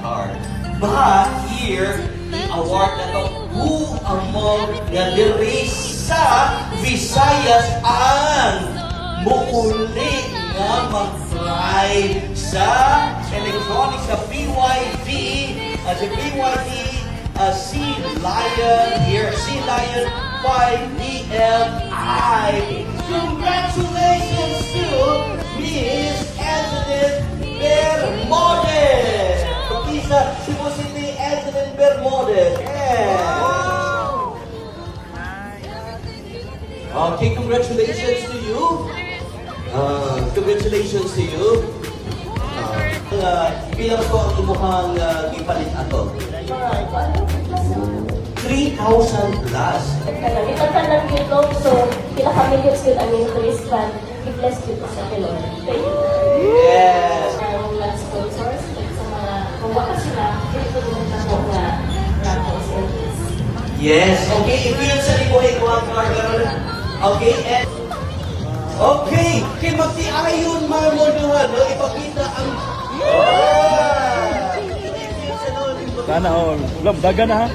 Car. But here, i-award na to who among nga diri sa Visayas ang muuli nga mag-drive sa electronic sa BYD, sa BYD Sea Lion here, Sea Lion 5 DMI. Congratulations to Miss Angeline Bermudez! Sa Cebu City, Angeline Bermudez. Yeah. Okay, congratulations to you. Congratulations to you. Pila to ang imuhang gipalit ato? Mga 200 plus. 3,000 plus. Kanang itantan lang yun, no? So, pila ka millions yun ang increase, but i-bless yun ko sa Lord. Thank you. Ang mga sponsors, sa mga, kung waka sila, dili ko naman na po nga raffles and this. Yes. Okay, i-feel sa imo ikuha car karon. Okay, and okay, kay magtiayon man mo duha, no? Ipakita ang. Ah! I-feel sa no, Sana all. Love, daga na ha.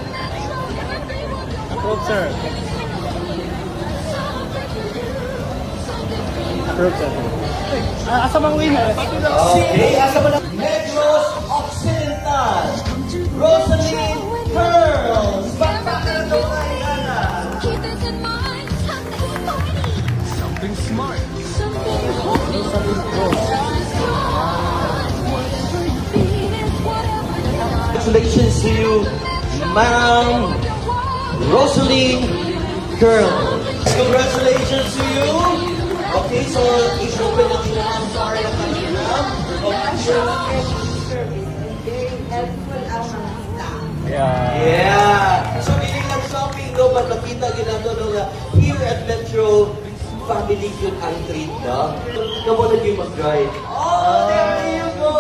Approve, sir. Approve, sir. Ah, asa mang winner? Okay, asa man ang Negros Occidental. Rosaline Pearls. Bakbakan na mga ingana. Keep this in mind. Something funny. Something smart. Something horny. Whatever you feel is whatever you want. Congratulations to you, Ma'am Rosaline Girl. Congratulations to you. Okay, so i-open ang inyong car na kanina. Okay. Service and very helpful ang mga staff. Yeah. So dili lang shopping, no, but makita ginato, no, nga here at Metro, family yun ang treat, no? Kamo na yung mag-drive. Oh, there you go!